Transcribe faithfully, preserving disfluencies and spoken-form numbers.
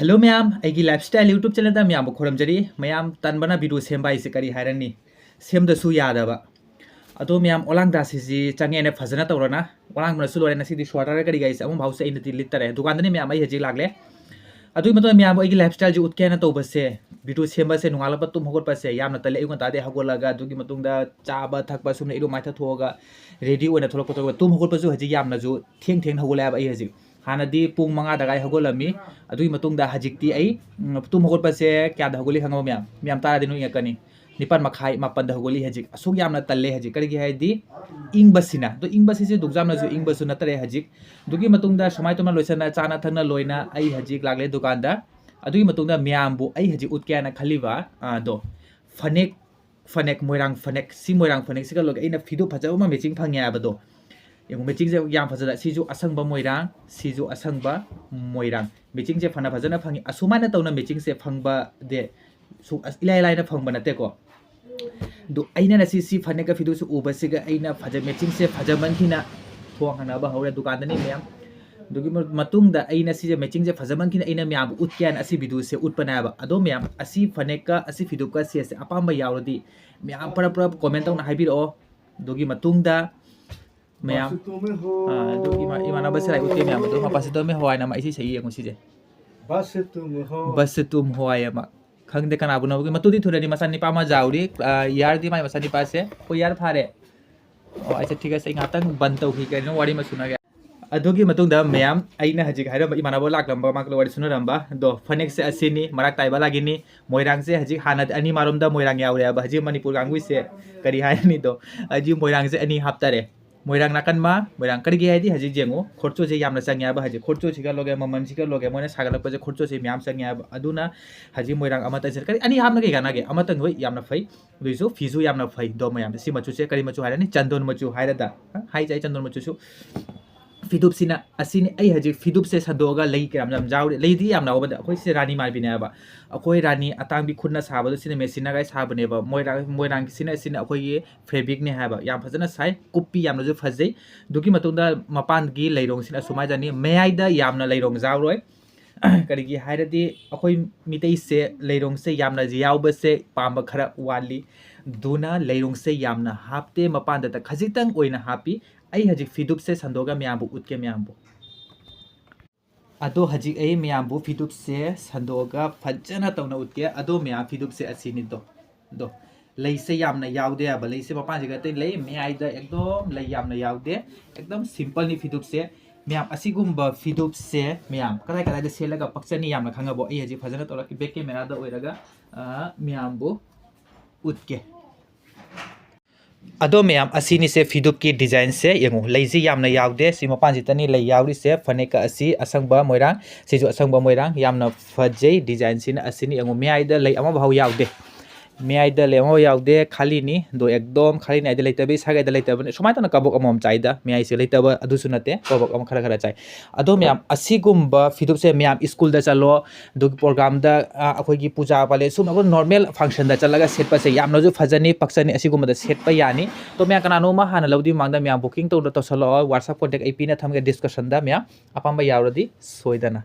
Hello ꯃꯌꯥꯝ, ꯑꯩꯒꯤ life style YouTube ꯆꯦꯅꯦꯜꯗ ꯃꯌꯥꯝꯕꯨ ꯈꯨꯔꯨꯝꯖꯔꯤ꯫ ꯃꯌꯥꯝ, ꯇꯟꯕꯅ ꯚꯤꯗꯤꯑꯣ ꯁꯦꯝꯕ ꯍꯥꯏꯁꯦ ꯀꯔꯤ ꯍꯥꯏꯔꯅꯤ? ꯁꯦꯝꯗꯁꯨ ꯌꯥꯗꯕ꯫ ꯑꯗꯣ ꯃꯌꯥꯝ, ꯑꯣꯂꯥꯡꯗꯥꯁꯤꯁꯤ ꯆꯪꯉꯦꯅ ꯐꯖꯅ ꯇꯧꯔꯅ, ꯑꯣꯂꯥꯡꯕꯅꯁꯨ ꯂꯣꯏꯔꯦ꯫ ꯉꯁꯤꯗꯤ ꯁ꯭ꯋꯥꯇꯔ ꯀꯔꯤ ꯀꯔꯤꯁꯦ ꯑꯃꯐꯥꯎꯁꯦ ꯑꯩꯅꯗꯤ ꯂꯤꯠꯇꯔꯦ꯫ ꯗꯨꯀꯥꯟꯗꯅꯤ ꯃꯌꯥꯝ, ꯑꯩ ꯍꯧꯖꯤꯛ ꯂꯥꯛꯂꯦ꯫ ꯑꯗꯨꯒꯤ ꯃꯇꯨꯡꯗ ꯃꯌꯥꯝꯕꯨ ꯑꯩꯒꯤ ꯂꯥꯏꯐ ꯁ꯭ꯇꯥꯏꯜꯁꯦ ꯎꯠꯀꯦꯅ ꯇꯧꯕꯁꯦ, ꯚꯤꯗꯤꯑꯣ ꯁꯦꯝꯕꯁꯦ, ꯅꯣꯡꯉꯥꯜꯂꯛꯄ ꯇꯨꯝ ꯍꯧꯒꯠꯄꯁꯦ ꯌꯥꯝꯅ ꯇꯜꯂꯦ꯫ ꯑꯌꯨꯛ ꯉꯟꯇꯥꯗꯩ ꯍꯧꯒꯠꯂꯒ, ꯑꯗꯨꯒꯤ ꯃꯇꯨꯡꯗ ꯆꯥꯕ ꯊꯛꯄ, ꯁꯨꯝꯅ ꯏꯔꯨ ꯃꯥꯏꯊ ꯊꯣꯛꯑꯒ ꯔꯦꯗꯤ ꯑꯣꯏꯅ ꯊꯣꯛꯂꯛꯄ, ꯊꯣꯛꯂꯛꯄ꯫ ꯇꯨꯝ ꯍꯧꯒꯠꯄꯁꯨ ꯍꯧꯖꯤꯛ ꯌꯥꯝꯅꯁꯨ ꯊꯦꯡ ꯊꯦꯡꯅ ꯍꯧꯒꯠꯂꯛꯑꯦꯕ ꯑꯩ ꯍꯧꯖꯤꯛ꯫ ꯍꯥꯟꯅꯗꯤ ꯄꯨꯡ ꯃꯉꯥꯗꯒꯥꯏ ꯍꯧꯒꯠꯂꯝꯃꯤ, ꯑꯗꯨꯒꯤ ꯃꯇꯨꯡꯗ ꯍꯧꯖꯤꯛꯇꯤ ꯑꯩ, ꯎꯝ, ꯇꯨꯝ ꯍꯧꯒꯠꯄꯁꯦ ꯀꯌꯥꯗ ꯍꯧꯒꯠꯂꯤ ꯈꯪꯉꯕ ꯃꯌꯥꯝ? ꯃꯌꯥꯝ ꯇꯥꯔꯗꯤ ꯅꯣꯛꯅꯤꯡꯉꯛꯀꯅꯤ꯫ ꯅꯤꯄꯥꯟ ꯃꯈꯥꯏ, ꯃꯥꯄꯟꯗ ꯍꯧꯒꯠꯂꯤ ꯍꯧꯖꯤꯛ꯫ ꯑꯁꯨꯛ ꯌꯥꯝꯅ ꯇꯜꯂꯦ ꯍꯧꯖꯤꯛ꯫ ꯀꯔꯤꯒꯤ ꯍꯥꯏꯗꯤ ꯏꯪꯕꯁꯤꯅ, ꯑꯗꯣ ꯏꯪꯕꯁꯤꯁꯨ ꯗꯨꯛꯖꯥꯝꯅꯁꯨ ꯏꯪꯕꯁꯨ ꯅꯠꯇꯔꯦ ꯍꯧꯖꯤꯛ꯫ ꯑꯗꯨꯒꯤ ꯃꯇꯨꯡꯗ ꯁꯨꯃꯥꯏꯅ ꯇꯧꯅ ꯂꯣꯏꯁꯟꯅ ꯆꯥꯅ ꯊꯛꯅ ꯂꯣꯏꯅ ꯑꯩ ꯍꯧꯖꯤꯛ ꯂꯥꯛꯂꯦ ꯗꯨꯀꯥꯟꯗ꯫ ꯑꯗꯨꯒꯤ ꯃꯇꯨꯡꯗ ꯃꯌꯥꯝꯕꯨ ꯑꯩ ꯍꯧꯖꯤꯛ ꯎꯠꯀꯦ ꯍꯥꯏꯅ ꯈꯜꯂꯤꯕ, ꯑ, ꯗꯣ, ꯐꯅꯦꯛ, ꯐꯅꯦꯛ, ꯃꯣꯏꯔꯥꯡ ꯐꯅꯦꯛ, ꯁꯤ ꯃꯣꯏꯔꯥꯡ ꯐꯅꯦꯛꯁꯤꯒ ꯂꯣꯏꯒ ꯑꯩꯅ ꯐꯤꯗꯨ ꯐꯖꯕ ꯑꯃ ꯃꯦꯆꯤꯡ ꯐꯪꯉꯦ ꯍꯥꯏꯕꯗꯣ꯫ ꯌꯦꯡꯉꯨ, ꯃꯦꯆꯤꯡꯁꯦ ꯌꯥꯝ ꯐꯖꯅ, ꯁꯤꯁꯨ ꯑꯁꯪꯕ ꯃꯣꯏꯔꯥꯡ, ꯁꯤꯁꯨ ꯑꯁꯪꯕ ꯃꯣꯏꯔꯥꯡ꯫ ꯃꯦꯆꯤꯡꯁꯦ ꯐꯅ ꯐꯖꯅ ꯐꯪꯉꯤ꯫ ꯑꯁꯨꯃꯥꯏꯅ ꯇꯧꯅ ꯃꯦꯆꯤꯡꯁꯦ ꯐꯪꯕꯗꯤ ꯁꯨ-, ꯑꯁ, ꯏꯂꯥꯏ ꯂꯥꯏꯅ ꯐꯪꯕ ꯅꯠꯇꯦꯀꯣ꯫ ꯑꯗꯨ ꯑꯩꯅ ꯉꯁꯤ ꯁꯤ ꯐꯅꯦꯛꯀ ꯐꯤꯗꯨꯁꯨ ꯎꯕꯁꯤꯒ ꯑꯩꯅ ꯐꯖ-, ꯃꯦꯆꯤꯡꯁꯦ ꯐꯖꯃꯟꯈꯤꯅ ꯊꯣꯡ ꯍꯥꯡꯅꯕ ꯍꯧꯔꯦ꯫ ꯗꯨꯀꯥꯟꯗꯅꯤ ꯃꯌꯥꯝ꯫ ꯑꯗꯨꯒꯤ ꯃ-, ꯃꯇꯨꯡꯗ ꯑꯩꯅ ꯁꯤꯁꯦ ꯃꯦꯆꯤꯡꯁꯦ ꯐꯖꯃꯟꯈꯤꯅ ꯑꯩꯅ ꯃꯌꯥꯝꯕꯨ ꯎꯠꯀꯦ ꯍꯥꯏꯅ ꯑꯁꯤ ꯚꯤꯗꯤꯑꯣꯁꯦ ꯎꯠꯄꯅꯦꯕ꯫ ꯑꯗꯣ ꯃꯌꯥꯝ, ꯑꯁꯤ ꯐꯅꯦꯛꯀ ꯑꯁꯤ ꯐꯤꯗꯨꯞꯀ ꯁꯦꯠꯁꯦ ꯑꯄꯥꯝꯕ ꯌꯥꯎꯔꯗꯤ ꯃꯌꯥꯝ ꯄꯔꯞ ꯄꯔꯞ ꯀꯣꯃꯦꯟ ꯇꯧꯅ ꯍꯥꯏꯕꯤꯔꯛꯑꯣ꯫ ꯑꯗꯨꯒꯤ ꯃꯇꯨꯡꯗ ꯃꯌꯥꯝ, ꯕꯥꯁꯨ ꯇꯨꯝꯃꯦ ꯍꯣ꯫ ꯑꯥ, ꯑꯗꯨ ꯏꯃꯥ-, ꯏꯃꯥꯟꯅꯕꯁꯦ ꯂꯥꯏꯔꯤꯛ ꯎꯠꯀꯦ ꯃꯌꯥꯝ꯫ ꯑꯗꯨ ꯃꯄꯥꯁꯤ ꯇꯨꯝꯃꯦ ꯍꯣ ꯍꯥꯏꯅ ꯑꯃ ꯏꯁꯩ ꯁꯛꯏ, ꯌꯦꯡꯉꯨ ꯁꯤꯁꯦ꯫ ꯕꯥꯁꯨ ꯇꯨꯝꯃꯦ ꯍꯣ꯫ ꯕꯥꯁꯨ ꯇꯨꯝ ꯍꯣ ꯍꯥꯏ ꯑꯃ꯫ ꯈꯪꯗꯦ ꯀꯅꯥꯕꯨꯅꯣ꯫ ꯃꯇꯨꯗꯤ ꯊꯨꯔꯅꯤ, ꯃꯆꯥꯅꯤꯄꯥ ꯑꯃ ꯌꯥꯎꯔꯤ꯫ ꯑꯥ, ꯌꯥꯔꯗꯤ ꯃꯥꯏ ꯃꯆꯥꯅꯤꯄꯥꯁꯦ꯫ ꯍꯣꯏ, ꯌꯥꯔ ꯐꯥꯔꯦ꯫ ꯑꯣ, ꯑꯩꯁꯦ ꯊꯤꯒꯠꯁꯦ, ꯑꯩ ꯉꯥꯛꯇꯪ ꯕꯟ ꯇꯧꯈꯤ, ꯀꯩꯅꯣ ꯋꯥꯔꯤ ꯑꯃ ꯁꯨꯅꯒꯦ꯫ ꯑꯗꯨꯒꯤ ꯃꯇꯨꯡꯗ ꯃꯌꯥꯝ, ꯑꯩꯅ ꯍꯧꯖꯤꯛ ꯍꯥꯏꯔꯝꯕ ꯏꯃꯥꯟꯅꯕ ꯂꯥꯛꯂꯝꯕ, ꯃꯥꯒ ꯋꯥꯔꯤ ꯁꯨꯅꯔꯝꯕ, ꯑꯗꯣ ꯐꯅꯦꯛꯁꯦ ꯑꯁꯤꯅꯤ, ꯃꯔꯥꯛ ꯇꯥꯏꯕ ꯂꯥꯒꯤꯅꯤ꯫ ꯃꯣꯏꯔꯥꯡꯁꯦ ꯍꯧꯖꯤꯛ ꯍꯥꯟꯅꯗꯤ ꯑꯅꯤ ꯃꯥꯔꯣꯝꯗ ꯃꯣꯏꯔꯥꯡ ꯌꯥꯎꯔꯦ ꯍꯥꯏꯕ, ꯍꯧꯖꯤꯛ ꯃꯅꯤꯄꯨꯔ ꯀꯥꯡꯕꯨꯁꯦ ꯀꯔꯤ ꯍꯥꯏꯔꯅꯤꯗꯣ, ꯍꯧꯖꯤꯛ ꯃꯣꯏꯔꯥꯡꯁꯦ ꯑꯅꯤ ꯍꯥꯞꯇꯔꯦ꯫ ꯃꯣꯏꯔꯥꯡ ꯅꯥꯀꯟ ꯃꯥ, ꯃꯣꯏꯔꯥꯡ ꯀꯔꯤꯒꯤ ꯍꯥꯏꯗꯤ ꯍꯧꯖꯤꯛ ꯌꯦꯡꯉꯨ, ꯈꯣꯔꯆꯣꯁꯦ ꯌꯥꯝꯅ ꯆꯪꯉꯦ ꯍꯥꯏꯕ, ꯍꯧꯖꯤꯛ ꯈꯣꯔꯆꯣꯁꯤꯒ ꯂꯣꯒꯦ, ꯃꯃꯜꯁꯤꯒ ꯂꯣꯒꯦ, ꯃꯣꯏꯅ ꯁꯥꯒꯠꯂꯛꯄꯁꯦ ꯈꯣꯔꯆꯣꯁꯦ ꯃꯌꯥꯝ ꯆꯪꯉꯦ ꯍꯥꯏꯕ꯫ ꯑꯗꯨꯅ ꯍꯧꯖꯤꯛ ꯃꯣꯏꯔꯥꯡ ꯑꯃꯇꯪꯁꯦ, ꯀꯔꯤ ꯑꯅꯤ ꯍꯥꯞꯅ ꯀꯩ ꯀꯥꯟꯅꯒꯦ? ꯑꯃꯇꯪ ꯍꯣꯏ ꯌꯥꯝꯅ ꯐꯩ, ꯑꯗꯨꯏꯁꯨ ꯐꯤꯁꯨ ꯌꯥꯝꯅ ꯐꯩ꯫ ꯑꯗꯣ ꯃꯌꯥꯝꯁꯦ ꯁꯤ ꯃꯆꯨꯁꯦ ꯀꯔꯤ ꯃꯆꯨ ꯍꯥꯏꯔꯅꯤ? ꯆꯟꯗꯣꯟ ꯃꯆꯨ ꯍꯥꯏꯔꯗ, ꯍꯥꯏꯁꯦ ꯑꯩ ꯆꯟꯗꯣꯟ ꯃꯆꯨꯁꯨ꯫ ꯐꯤꯗꯨꯞꯁꯤꯅ ꯑꯁꯤꯅꯤ꯫ ꯑꯩ ꯍꯧꯖꯤꯛ ꯐꯤꯗꯨꯞꯁꯦ ꯁꯟꯗꯣꯛꯑꯒ ꯂꯩ ꯀꯌꯥꯝ ꯌꯥꯝ ꯌꯥꯎꯔꯤ꯫ ꯂꯩꯗꯤ ꯌꯥꯝꯅ ꯍꯧꯕꯗ ꯑꯩꯈꯣꯏ ꯁꯤ ꯔꯥꯅꯤ ꯃꯥꯟꯕꯤꯅꯦꯕ꯫ ꯑꯩꯈꯣꯏ ꯔꯥꯅꯤ ꯑꯇꯥꯡꯕꯤ ꯈꯨꯠꯅ ꯁꯥꯕꯗꯣ ꯁꯤꯅ ꯃꯦꯆꯤꯟꯅꯒꯥꯏ ꯁꯥꯕꯅꯦꯕ꯫ ꯃꯣꯏꯔꯥꯡ, ꯃꯣꯏꯔꯥꯡꯒꯤꯁꯤꯅ, ꯁꯤꯅ ꯑꯩꯈꯣꯏꯒꯤ ꯐꯦꯕ꯭ꯔꯤꯛꯅꯦ ꯍꯥꯏꯕ꯫ ꯌꯥꯝ ꯐꯖꯅ ꯁꯥꯏ꯫ ꯀꯨꯞꯄꯤ ꯌꯥꯝꯅꯁꯨ ꯐꯖꯩ꯫ ꯑꯗꯨꯒꯤ ꯃꯇꯨꯡꯗ ꯃꯄꯥꯟꯒꯤ ꯂꯩꯔꯣꯡꯁꯤꯅ ꯑꯁꯨꯃꯥꯏꯅ ꯆꯠꯅꯤ꯫ ꯃꯌꯥꯏꯗ ꯌꯥꯝꯅ ꯂꯩꯔꯣꯡ ꯌꯥꯎꯔꯣꯏ꯫ ꯀꯔꯤꯒꯤ ꯍꯥꯏꯔꯗꯤ ꯑꯩꯈꯣꯏ ꯃꯤꯇꯩꯁꯦ ꯂꯩꯔꯣꯡꯁꯦ ꯌꯥꯝꯅ ꯌꯥꯎꯕꯁꯦ ꯄꯥꯝꯕ ꯈꯔ ꯋꯥꯠꯂꯤ꯫ ꯑꯗꯨꯅ ꯂꯩꯔꯣꯡꯁꯦ ꯌꯥꯝꯅ ꯍꯥꯞꯇꯦ, ꯃꯄꯥꯟꯗꯇ ꯈꯖꯤꯛꯇꯪ ꯑꯣꯏꯅ ꯍꯥꯞꯄꯤ꯫ ꯑꯩ ꯍꯧꯖꯤꯛ ꯐꯤꯗꯨꯞꯁꯦ ꯁꯟꯗꯣꯛꯑꯒ ꯃꯌꯥꯝꯕꯨ ꯎꯠꯀꯦ, ꯃꯌꯥꯝꯕꯨ꯫ ꯑꯗꯣ ꯍꯧꯖꯤꯛ ꯑꯩ ꯃꯌꯥꯝꯕꯨ ꯐꯤꯗꯨꯞꯁꯦ ꯁꯟꯗꯣꯛꯑꯒ ꯐꯖꯅ ꯇꯧꯅ ꯎꯠꯀꯦ꯫ ꯑꯗꯣ ꯃꯌꯥꯝ, ꯐꯤꯗꯨꯞꯁꯦ ꯑꯁꯤꯅꯤꯗꯣ꯫ ꯑꯗꯣ ꯂꯩꯁꯦ ꯌꯥꯝꯅ ꯌꯥꯎꯗꯦ ꯍꯥꯏꯕ, ꯂꯩꯁꯦ ꯃꯄꯥꯟꯁꯤꯒ ꯑꯇꯩ ꯂꯩ, ꯃꯌꯥꯏꯗ ꯑꯦꯛꯗꯝ ꯂꯩ ꯌꯥꯝꯅ ꯌꯥꯎꯗꯦ, ꯑꯦꯛꯗꯝ ꯁꯤꯝꯄꯜꯅꯤ ꯐꯤꯗꯨꯞꯁꯦ꯫ ꯃꯌꯥꯝ, ꯑꯁꯤꯒꯨꯝꯕ ꯐꯤꯗꯨꯞꯁꯦ ꯃꯌꯥꯝ ꯀꯗꯥꯏ ꯀꯗꯥꯏꯗ ꯁꯦꯠꯂꯒ ꯄꯛꯆꯅꯤ ꯌꯥꯝꯅ ꯈꯪꯉꯕꯣ? ꯑꯩ ꯍꯧꯖꯤꯛ ꯐꯖꯅ ꯇꯧꯔꯛꯀꯦ, ꯕꯦꯛ ꯀꯦꯃꯦꯔꯥꯗ ꯑꯣꯏꯔꯒ, ꯑ, ꯃꯌꯥꯝꯕꯨ ꯎꯠꯀꯦ꯫ ꯑꯗꯣ ꯃꯌꯥꯝ, ꯑꯁꯤꯅꯤꯁꯦ ꯐꯤꯗꯨꯞꯀꯤ ꯗꯤꯖꯥꯏꯟꯁꯦ ꯌꯦꯡꯉꯨ, ꯂꯩꯁꯤ ꯌꯥꯝꯅ ꯌꯥꯎꯗꯦ, ꯁꯤ ꯃꯄꯥꯟꯁꯤꯗꯅꯤ ꯂꯩ ꯌꯥꯎꯔꯤꯁꯦ꯫ ꯐꯅꯦꯛꯀ ꯑꯁꯤ ꯑꯁꯪꯕ ꯃꯣꯏꯔꯥꯡ, ꯁꯤꯁꯨ ꯑꯁꯪꯕ ꯃꯣꯏꯔꯥꯡ, ꯌꯥꯝꯅ ꯐꯖꯩ ꯗꯤꯖꯥꯏꯟꯁꯤꯅ꯫ ꯑꯁꯤꯅꯤ ꯌꯦꯡꯉꯨ, ꯃꯌꯥꯏꯗ ꯂꯩ ꯑꯃꯐꯥꯎ ꯌꯥꯎꯗꯦ, ꯃꯌꯥꯏꯗ ꯂꯩ ꯑꯃꯐꯥꯎ ꯌꯥꯎꯗꯦ, ꯈꯥꯂꯤꯅꯤ꯫ ꯑꯗꯣ ꯑꯦꯛꯗꯝ ꯈꯥꯂꯤꯅꯤ ꯍꯥꯏꯗꯤ ꯂꯩꯇꯕ, ꯏꯁꯥꯒꯩꯗ ꯂꯩꯇꯕꯅꯤ꯫ ꯁꯨꯃꯥꯏꯅ ꯇꯧꯅ ꯀꯕꯣꯛ ꯑꯃꯃꯝ ꯆꯥꯏꯗ, ꯃꯌꯥꯏꯁꯦ ꯂꯩꯇꯕ ꯑꯗꯨꯁꯨ ꯅꯠꯇꯦ, ꯀꯕꯣꯛ ꯑꯃ ꯈꯔ ꯈꯔ ꯆꯥꯏ꯫ ꯑꯗꯣ ꯃꯌꯥꯝ, ꯑꯁꯤꯒꯨꯝꯕ ꯐꯤꯗꯨꯞꯁꯦ ꯃꯌꯥꯝ ꯁ꯭ꯀꯨꯜꯗ ꯆꯠꯂꯣ, ꯑꯗꯨꯒ ꯄ꯭ꯔꯣꯒ꯭ꯔꯥꯝꯗ, ꯑ, ꯑꯩꯈꯣꯏꯒꯤ ꯄꯨꯖꯥ ꯄꯥꯂꯦ, ꯁꯨꯝꯕ ꯅꯣꯔꯃꯦꯜ ꯐꯪꯁꯟꯗ ꯆꯠꯂꯒ ꯁꯦꯠꯄꯁꯦ ꯌꯥꯝꯅꯁꯨ ꯐꯖꯅꯤ, ꯄꯛꯆꯅꯤ꯫ ꯑꯁꯤꯒꯨꯝꯕꯗ ꯁꯦꯠꯄ ꯌꯥꯅꯤ꯫ ꯑꯗꯣ ꯃꯌꯥꯝ, ꯀꯅꯥꯅꯣꯝꯃ ꯍꯥꯟꯅ ꯂꯧꯗ꯭ꯔꯤ ꯃꯃꯥꯡꯗ ꯃꯌꯥꯝ ꯕꯨꯀꯤꯡ ꯇꯧꯗ ꯇꯧꯁꯜꯂꯛꯑꯣ꯫ WhatsApp contact ꯑꯩ ꯄꯤꯅ ꯊꯝꯒꯦ ꯗꯤꯁꯀ꯭ꯔꯤꯞꯁꯟꯗ, ꯃꯌꯥꯝ ꯑꯄꯥꯝꯕ ꯌꯥꯎꯔꯗꯤ ꯁꯣꯏꯗꯅ꯫